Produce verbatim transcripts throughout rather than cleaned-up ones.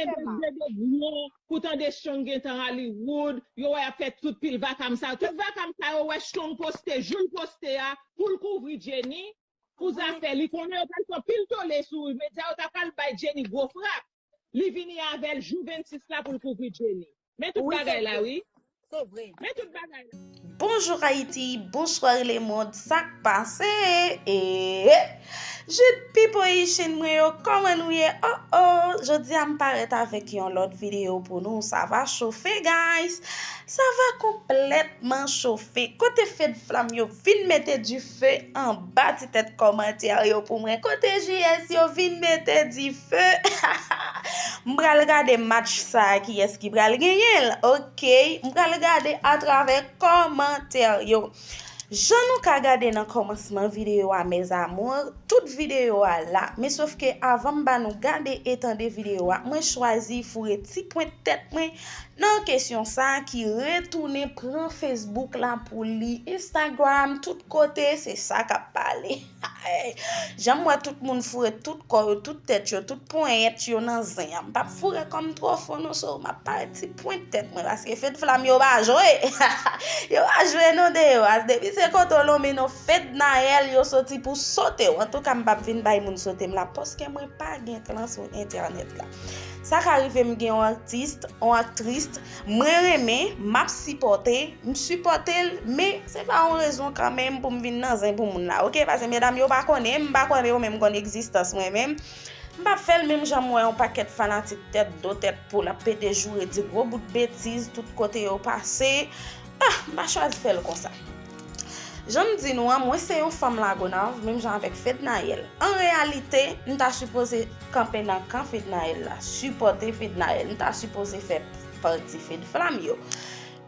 Bebe gwo, pou tande Strong gentan Hollywood, yo wè y ap fè tout pil vakam sa yo. Tout vakam sa yo wè Strong poste, jou l poste a, pou l kouvri Jenny, pou zafè li konnen yo pral fè pil tole sou medya, yo ta pral bay Jenny gwo frap. Li vini avè l jou vennsis la pou l kouvri Jenny. Men tout bagay la, wi. Se vre. Men tout bagay la. Bonjou Ayiti, bonswa lemonn, sa k pase? E Jit Pipo Ichin mwen yo, kòman nou ye? Oh oh, jodi a m parèt avèk yon lòt videyo pou nou. Sa va chofe, guys. Sa va konplètman chofe. Kote fed flam yo vin mete dife anba ti tèt kòmantè yo pou mwen? Kote J S yo vin mete dife? M pral gade match sa a, kiyès ki pral genyen l. Ok, m pral gade atravè kòmantè yo. Jan nou ka gade nan kòmansman videyo a, mes amours, tout videyo a la, men sòf ke avan m ba nou gade e tande videyo a, mwen chwazi foure ti pwent tèt mwen nan kesyon sa a ki retounen pran Facebook la pou li, Instagram, tout kote, se sa k ap pale. Jan m wè tout moun foure tout kò yo, tout tèt yo, tout ponyèt yo nan zen an. M p ap foure kò m twò fon non, so m ap parèt ti pwent tèt mwen, paske fed flam yo pa jwe. Yo pa jwe non deyò a. Depi se kote w lonmen non Fednaelle, yo soti pou sote w. Antouka, m p ap vin bay moun sote m la, paske mwen pa gen klan sou entènèt la. Sa ka rive m gen yon atis, yon aktris, mwen renmen, m ap sipòte, m sipòte l, men se pa yon rezon kanmenm pou m vin nan zen pou moun la, ok? Paske medam yo pa konnen, m pa kwè yo menm konn egzistans mwen menm. M p ap fè l menm jan m wè yon pakèt fanatik tèt do tèt poul ap pede joure, di gwo bout betiz tout kote yo pase. Ah, m pa chwazi fè l konsa. Jan m di nou an, mwen se yon fanm Lagonav, menm jan avèk Fednaelle. An reyalite, m ta sipoze kanpe nan kan Fednaelle la, sipòte Fednaelle, m ta sipoze fè pati fed flam yo.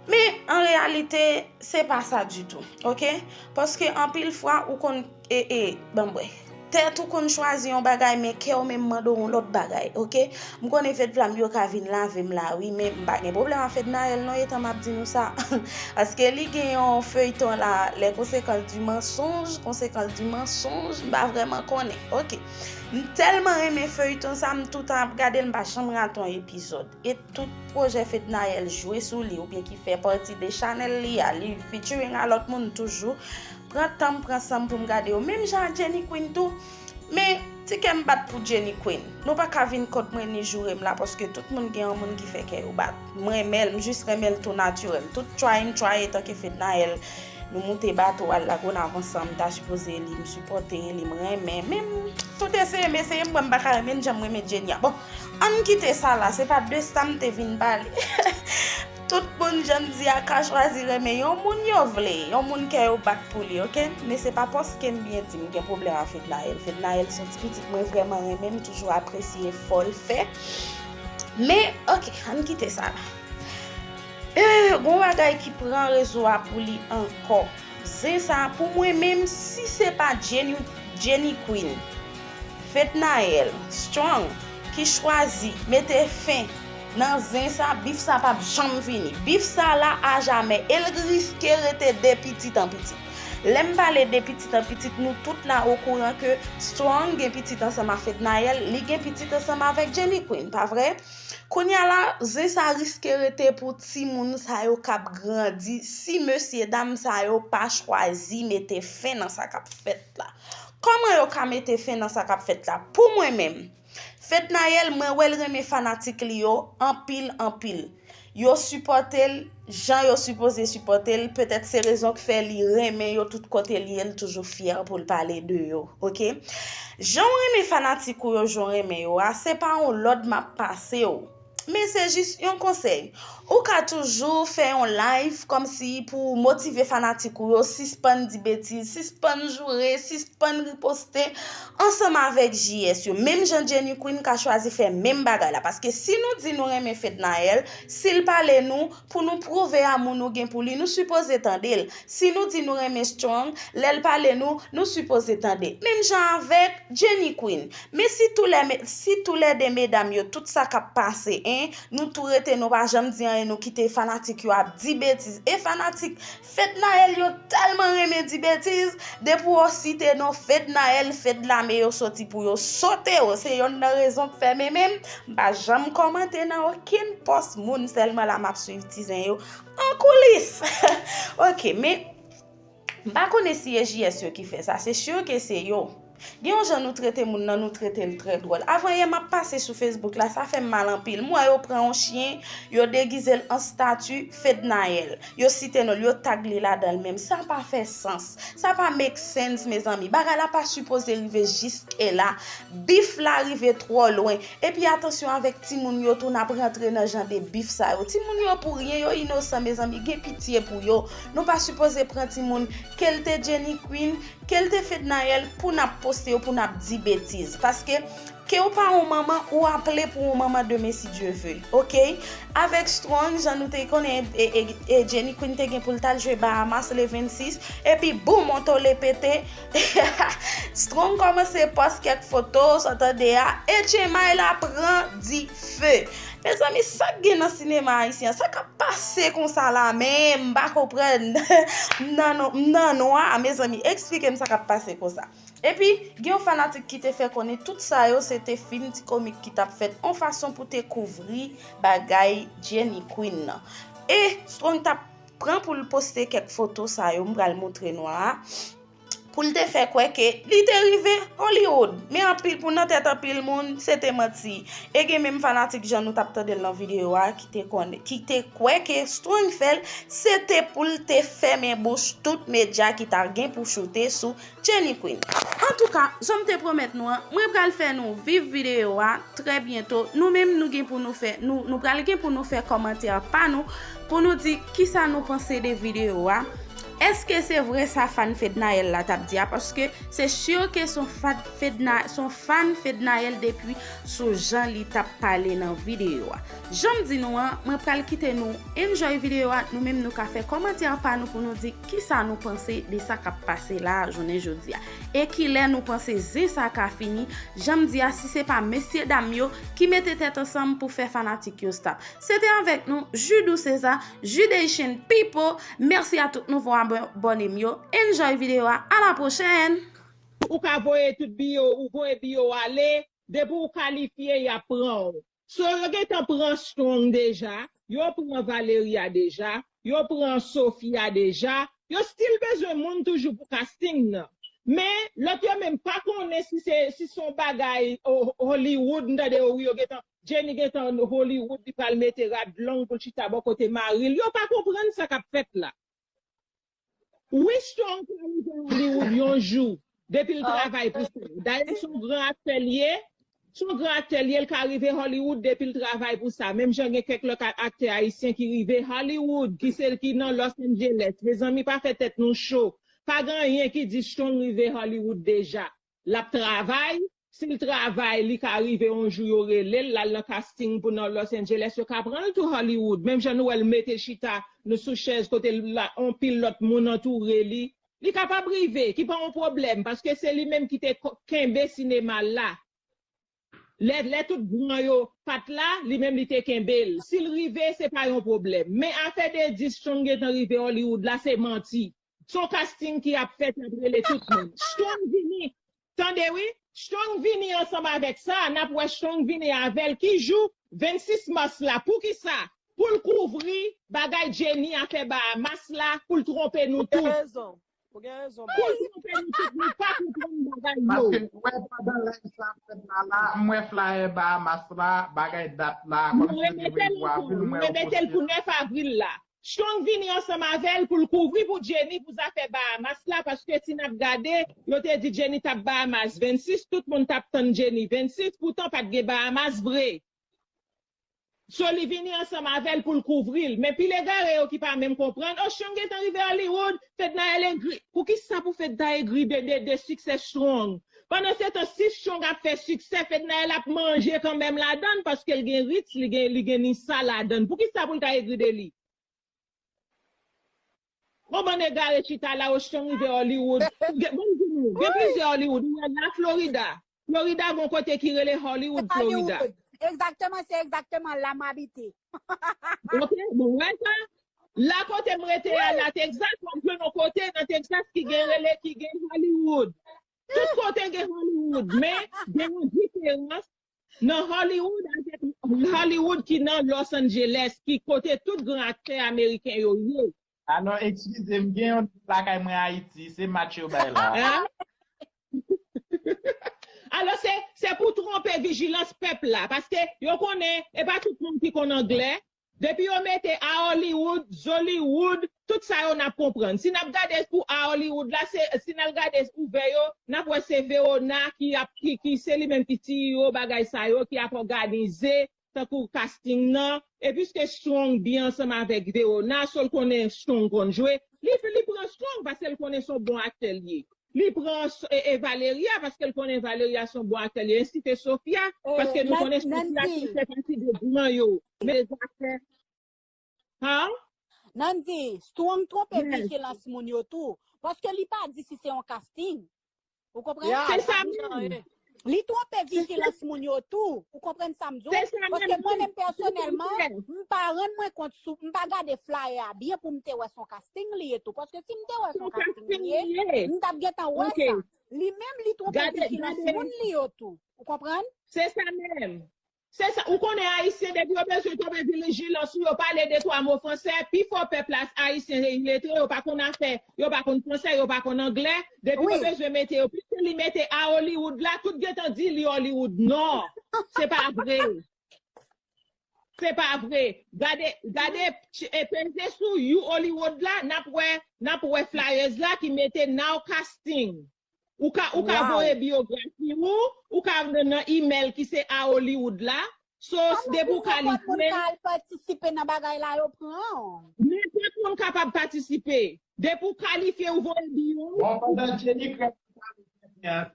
Men, an reyalite, se pa sa ditou, ok? Paske anpil fwa, ou konn, e, e, ban m wè. Tèt ou konn chwazi yon bagay, men kè w menm mande w yon lòt bagay, ok? M konnen fed flam yo ka vin lave m la, wi, men m pa gen pwoblèm ak Fednaelle non, etan m ap di nou sa. Paske li gen yon feyton la, Les Conséquences du Mensonge, Conséquences du Mensonge, m pa vrèman konnen, ok? M tèlman renmen feyton sa, m toutan ap gade l, m pa janm rate yon epizòd. E tout pwojè Fednaelle jwe sou li, oubyen ki fè pati de chanèl li a, li featuring a lòt moun toujou. Pran tan m, pran san m pou m gade yo. Menm jan ak Jenny Queen tou. Men, ti kè m bat pou Jenny Queen. Nou pa ka vin kont mwen ni joure m la, paske tout moun gen yon moun ki fè kè yo bat. M renmen l, m jis renmen l tou natirèl. Tout try m try, etanke Fednaelle, nou moute bato al Lagonav ansanm, m ta sipoze li, m sipòte li, m renmen. Men, m tout eseye, m eseye, m wè m pa ka renmen l jan m renmen Jenny a. Bon, ann kite sa la, se pa de sa m te vin pale. Tout moun, jan m di a, ka chwazi renmen yon moun yo vle, yon moun kè yo bat pou li, ok? Men se pa paske m byen di m gen pwoblèm ak Fednaelle. Fednaelle se yon ti pitit mwen vrèman renmen, m toujou apresye efò l fè. Men, ok, ann kite sa la. Eh, gon bagay ki pran rezo a pou li ankò. Zen sa, pou mwen menm, si se pa Jenny, Jenny Queen, Fednaelle, Strong, ki chwazi mete fen nan zen sa, bif sa p ap janm fini. Bif sa la ajamè, e l riske rete de pitit an pitit. Lè m pale de pitit an pitit, nou tout la okouran ke Strong gen pitit ansanm ak Fednaelle, li gen pitit ansanm avèk Jenny Queen, pa vre? Kounye a la, zen sa riske rete pou timoun sa yo k ap grandi, si mesyedam sa yo pa chwazi mete fen nan sa k ap fèt la. Kòman yo ka mete fen nan sa k ap fèt la? Pou mwen menm, Fednaelle, mwen wè l renmen fanatik li yo anpil, anpil. Yo sipòte l jan yo sipoze sipòte l. Petèt se rezon k fè li renmen yo tout kote l ye, l toujou fyè pou l pale de yo, ok? Jan w renmen fanatik ou yo, jan w renmen yo a, se pa yon lòd m ap pase w. Men se jis yon konsèy. Ou ka toujou fè yon live kòmsi pou motive fanatik ou yo, sispann di betiz, sispann joure, sispann riposte ansanm avèk J S yo. Menm jan Jenny Queen ka chwazi fè menm bagay la. Paske si nou di nou renmen Fednaelle, si l pale nou, pou nou pwouve amou nou gen pou li, nou sipoze tande l. Si nou di nou renmen Strong, lè l pale nou, nou sipoze tande. Menm jan avèk Jenny Queen. Men si toulè, si toulède medam yo, tout sa k ap pase, anyen, nou tou rete, nou pa janm di anyen, nou kite fanatik yo ap di betiz. E fanatik Fednaelle yo tèlman renmen di betiz, depi w site non Fednaelle, Fedlame, yo soti pou yo sote w. Se yonn nan rezon k fè m menm, m pa janm kòmante nan okenn pòs moun, sèlman la m ap swiv ti zen yo an koulis. Ok, men m pa konnen si e J S yo ki fè sa, se si ke se yo. Gen yon jan nou trete moun nan, nou trete l trè dwòl. Avanyè m ap pase sou Facebook la, sa fè m mal anpil. M wè yo pran yon chen, yo degize l an stati Fednaelle. Yo site non l, yo tag li ladan l menm. Sa pa fè sans. Sa pa make sense, mezanmi. Bagay la pa sipoze rive jiske la. Bif la rive twò lwen. Epi atansyon avèk timoun yo tou, n ap rantre nan jan de bif sa yo. Timoun yo pou ryen, yo inosan, mezanmi. Gen pitye pou yo. Nou pa sipoze pran timoun, ke l te Jenny Queen, ke l te Fednaelle, pou n ap poste yo, pou n ap di betiz. Paske, ke w pa yon manman, ou aple pou yon manman demen, si Dye ve. Ok? Avèk Strong, jan nou te konnen, e, e, e Jenny Queen te gen pou l t al jwe Bahamas le vennsis, epi boum, on tole pete. Strong kòmanse pòs kèk foto, sa tande a, e Jemay la pran dife. Mezanmi, sa k gen nan sinema ayisyen an? Sa k ap pase konsa la menm? M pa konprann. M nan, m nan nwa, mezanmi, eksplike m sa k ap pase konsa. Epi, gen yon fanatik ki te fè konnen tout sa yo se te fim ti komik ki t ap fèt, yon fason pou te kouvri bagay Jenny Queen nan. E Strong t ap pran pou l poste kèk foto sa yo, m pral montre nou a, pou l te fè kwè ke li te rive Hollywood. Men anpil, pou nan tèt anpil moun, se te manti. E gen menm fanatik, jan nou t ap tande l nan videyo a, ki te konnen, ki te kwè ke Strong fè l, se te pou l te fèmen bouch tout medya ki ta gen pou choute sou Jenny Queen. Antouka, jan m te pwomèt nou an, mwen pral fè nou viv videyo a trè byento. Nou menm, nou gen pou nou fè, nou, nou pral gen pou nou fè kòmantè pa nou, pou nou di kisa nou panse de videyo a. Èske se vre sa fan Fednaelle la t ap di a? Paske se si ke se yon fan Fedna, se yon fan Fednaelle depi sou jan li t ap pale nan videyo a. Jan m di nou an, mwen pral kite nou enjoy videyo a, nou menm nou ka fè kòmantè pa nou pou nou di kisa nou panse de sa k ap pase la a jounen jodi a. E kilè nou panse zen sa ka fini, jan m di a, si se pa mesye dam yo ki mete tèt ansanm pou fè fanatik yo stop. Se te avèk nou, Judou César, Judation People. Mèsi a tout nouvo abone m yo. Enjoy videyo a. A la pwochèn! Ou ka voye tout biyo, ou voye biyo ale, depi w kalifye, y ap pran w. So, yo gentan pran Strong deja, yo pran Valeria deja, yo pran Sofia deja, yo still bezwen moun toujou pou casting nan. Men, lòt yo menm pa konnen si se si se yon bagay Hollywood, m tande yo, wi, yo gentan, Jenny gentan Hollywood, li pral mete rad long pou l chita bò kote mari l. Yo pa konprann sa k ap fèt la. Wi, Strong ka rive Hollywood yon jou, depi l travay pou sa. Dayè, se yon gran aktè l ye. Se yon gran aktè l ye, l ka rive Hollywood depi l travay pou sa. Menm jan gen kèk lòt aktè ayisyen ki rive Hollywood, ki se ki nan Los Angeles. Mezanmi, pa fè tèt nou cho. Pa gen anyen ki di Strong rive Hollywood deja. L ap travay, si l travay, li ka rive yon jou yo rele l, l al nan casting pou nan Los Angeles, yo ka pran l tou Hollywood. Menm jan nou wè l mete chita nou sou chèz kote anpil lòt moun antoure li. Li kapab rive, ki pa yon pwoblèm, paske se li menm ki te kenbe sinema l la. Lè, lè tout gran yo pa t la, li menm li te kenbe l. Si l rive, se pa yon pwoblèm. Men afè de di Strong gentan rive Hollywood la, se manti. Se yon casting ki ap fèt, y ap rele tout moun. Strong vini, tande wi, Strong vini ansanm avèk sa, n ap wè Strong vini avè l ki jou? Vennsis mas la. Poukisa? Pou l kouvri bagay Jenny a fè Bahamas la, pou l twonpe nou tout. Pou l twonpe nou tout, nou pa konprann bagay yo. Paske m wè pandan live sa ap fèt la la, m wè flyer Bahamas la, bagay dat la, kòmsi yo te voye pou avril, m wè yo poste. Remete l pou nèf avril la. Strong vini ansanm avè l pou l kouvri pou Jenny pou zafè Bahamas la, paske si n ap gade, yo te di Jenny t ap Bahamas vennsis, tout moun t ap tann Jenny vennsis, poutan pa t gen Bahamas vre. So li vini ansanm avè l pou l kouvri l. Men pil egare yo ki pa menm konprann, oh, Strong gentan rive Hollywood, Fednaelle egri. Poukisa pou Fedna egri de, de, de siksè Strong? Pandansetan, si Strong ap fè siksè, Fednaelle ap manje kanmenm ladann, paske l gen Ritz, li gen, li gen Nisa ladann. Poukisa pou l ta egri de li? Yon bann egare chita la, Strong rive Hollywood. Gen, bon, di nou, gen plizyè Hollywood. Ou wè la Florida. Florida gon kote ki rele Hollywood, Florida. Egzakteman, se egzakteman la m abite. Ok, bon, wè sa. La kote m rete a, la Texas, w ap jwenn yon kote nan Texas ki gen rele, ki gen Hollywood. Tout kote gen Hollywood, men gen yon diferans nan Hollywood avèk Hollywood ki nan Los Angeles, ki kote tout gran aktè ameriken yo ye. Alò, eskize m, gen yon lakay mwen Ayiti, se match yo bay la. Hein? Alò, se se pou twonpe vijilans pèp la, paske yo konnen e pa tout moun ki konn anglè. Depi yo mete a Hollywood, Zollywood, tout sa yo n ap konprann. Si n ap gade pou a Hollywood la, se si n al gade ouvè yo, n ap wè se Verona ki ap ki, ki se li menm ki C E O bagay sa yo, ki ap òganize tankou casting nan. E piske Strong byen ansanm avèk Verona, so l konnen Strong konn jwe, li, li pran Strong paske l konnen se yon bon aktè l ye. Li pran e, e Valeria paske l konnen Valeria se yon bon aktè. Li ensite Sofia paske nou konnen Sofia ki fè pati de gran yo. Men zafè. Hein? Nandy, Strong twonpe vijilans moun yo tou. Paske li pa di si se yon casting. Ou konprann? Se sa menm. Li twonpe vijilans moun yo tou. Ou konprann sa m di w? Paske mwen menm pèsonèlman, m pa rann mwen kont sou, m pa gade flyer a byen pou m te wè se yon casting li ye tou. Paske si m te wè se yon casting li ye, m t ap gentan wè sa. Li menm li twonpe vijilans moun li yo tou. Ou konprann? Se sa menm. Se sa, ou konnen Ayisyen, depi yo bezwen twonpe vijilans ou, yo pale de twa mo fransè, pifò pèp la Ayisyen e iletre, yo pa konn afè, yo pa konn fransè, yo pa konn anglè, depi yo bezwen mete yo, piske li mete a Hollywood la, tout gentan di li Hollywood. Non, se pa vre. Se pa vre. Gade, gade, e peze sou You Hollywood la, n ap wè, n ap wè flyers la ki mete now casting. Ou ka, ou ka voye biyografi ou, ou ka nan, nan email ki se a Hollywood la. So, depi ou kalifye. Nenpòt moun ka al patisipe nan bagay la, yo pran w. Nenpòt moun kapab patisipe. Depi ou kalifye, ou voye biyo. Bon, pandan Jenny Crab,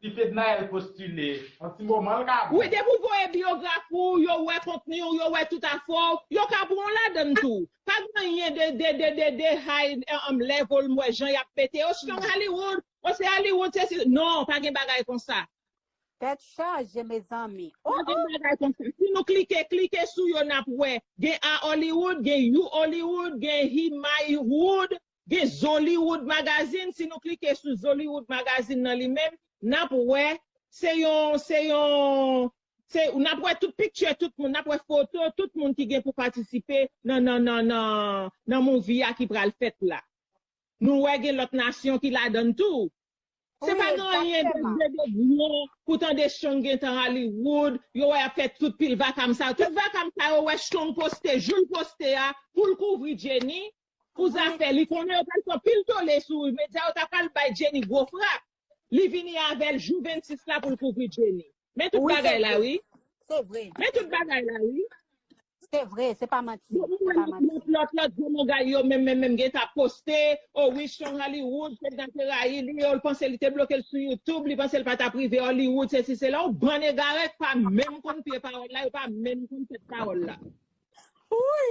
si Fednaelle postile, yon ti moman l ka bon. Wi, depi ou voye biyografi ou, yo wè kontni ou, yo wè tout afè w, yo ka pran w ladann tou. Pa gen anyen de, de, de, de, de high um, level, m wè jan y ap mete yo. Strong Hollywood, o se Hollywood, se, se, non, pa gen bagay konsa. Tèt chaje, mezanmi. Pa gen bagay konsa. Si nou klike, klike sou yo, n ap wè. Gen a Hollywood, gen You Hollywood, gen He My Wood, gen Zollywood Magazine. Si nou klike sou Zollywood Magazine nan li menm, n ap wè, se yon, se yon, se, n ap wè tout picture tout moun, n ap wè foto tout moun ki gen pou patisipe nan, nan, nan, nan, nan movie a ki pral fèt la. Nou wè gen lòt nasyon ki ladann tou. Se pa gen anyen de, de, de gwo pou tande Strong gentan Hollywood, yo wè y ap fè tout pil vakam sa. Tout vakam sa yo wè Strong poste, jou l poste a, pou l kouvri Jenny, pou zafè li konnen yo pral fè pil tole sou medya, yo ta pral bay Jenny gwo frap. Li vini avè l jou vennsis la pou l kouvri Jenny. Men tout bagay la wi. Se vre. Men tout bagay la wi. Se vre, se pa manti. Se pa manti. Lòt, lòt, lòt, gwo mangay yo menm, menm, menm, gen ta poste, o wi, Strong Hollywood, Fedna te rayi li, yo, l panse li te bloke l sou YouTube, li panse l pa t ap rive Hollywood, se si, se la, yon bann egare k pa menm konn pye pawòl la, yo pa menm konn tèt pawòl la. Wi!